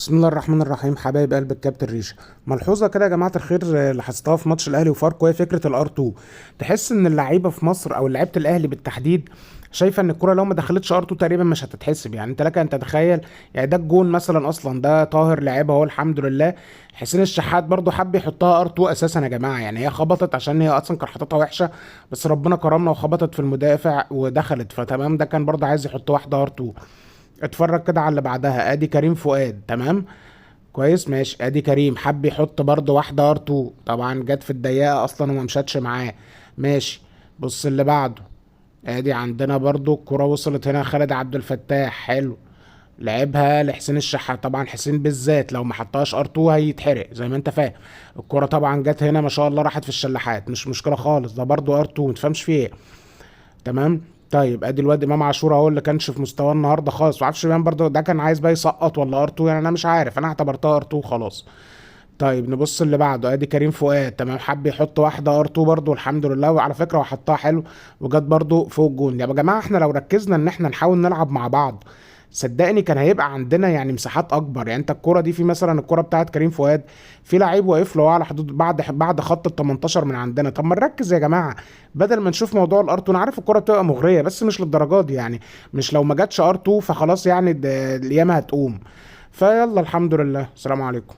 بسم الله الرحمن الرحيم. حبايب قلب الكابتن ريشه، ملحوظة كده يا جماعة الخير، لاحظتها في ماتش الاهلي وفاركو، هي فكرة ال R 2. تحس ان اللعيبة في مصر او لعيبة الاهلي بالتحديد شايفه ان الكره لو ما دخلتش R 2 تقريبا مش هتتحسب. يعني انت لك ان تتخيل، يعني ده الجون مثلا اصلا ده طاهر لعبها اهو الحمد لله. حسين الشحات برضو حب يحطها R 2 اساسا يا جماعة، يعني هي خبطت عشان هي اصلا كان حاططها وحشة، بس ربنا كرمنا وخبطت في المدافع ودخلت، فتمام. ده كان برضو عايز يحط واحدة R 2. اتفرج كده على اللي بعدها، ادي كريم فؤاد، تمام كويس ماشي. ادي كريم حب يحط برضه واحدة R 2، طبعا جت في الضيقه اصلا وما مشتش معاه، ماشي. بص اللي بعده، ادي عندنا برضه الكرة وصلت هنا خالد عبد الفتاح، حلو، لعبها لحسين الشحات. طبعا حسين بالذات لو ما حطهاش R 2 هيتحرق زي ما انت فاهم. الكرة طبعا جت هنا ما شاء الله راحت في الشلاحات، مش مشكلة خالص، ده برضه R 2 ما تفهمش فيه ايه، تمام. طيب ادي الواد امام عاشور اهو اللي كانش في مستواه النهارده خالص، ما اعرفش امام برضه ده كان عايز بقى يسقط ولا R 2، يعني انا مش عارف، انا اعتبرتها R 2 خلاص. طيب نبص اللي بعده، ادي كريم فؤاد، تمام، حب يحط واحدة R 2 برضه الحمد لله، وعلى فكرة وحطها حلو وجت برضه فوق الجون. يا جماعة احنا لو ركزنا ان احنا نحاول نلعب مع بعض صدقني كان هيبقى عندنا يعني مساحات اكبر. يعني انت الكرة دي في مثلا الكرة بتاعت كريم فؤاد في لعيب واقف له على حدود بعد خط ال 18 من عندنا. طب ما نركز يا جماعة بدل ما نشوف موضوع ال R 2. انا عارف الكرة بتبقى مغرية بس مش للدرجة دي، يعني مش لو ما جاتش R 2 فخلاص يعني القيامة هتقوم. فيلا الحمد لله، السلام عليكم.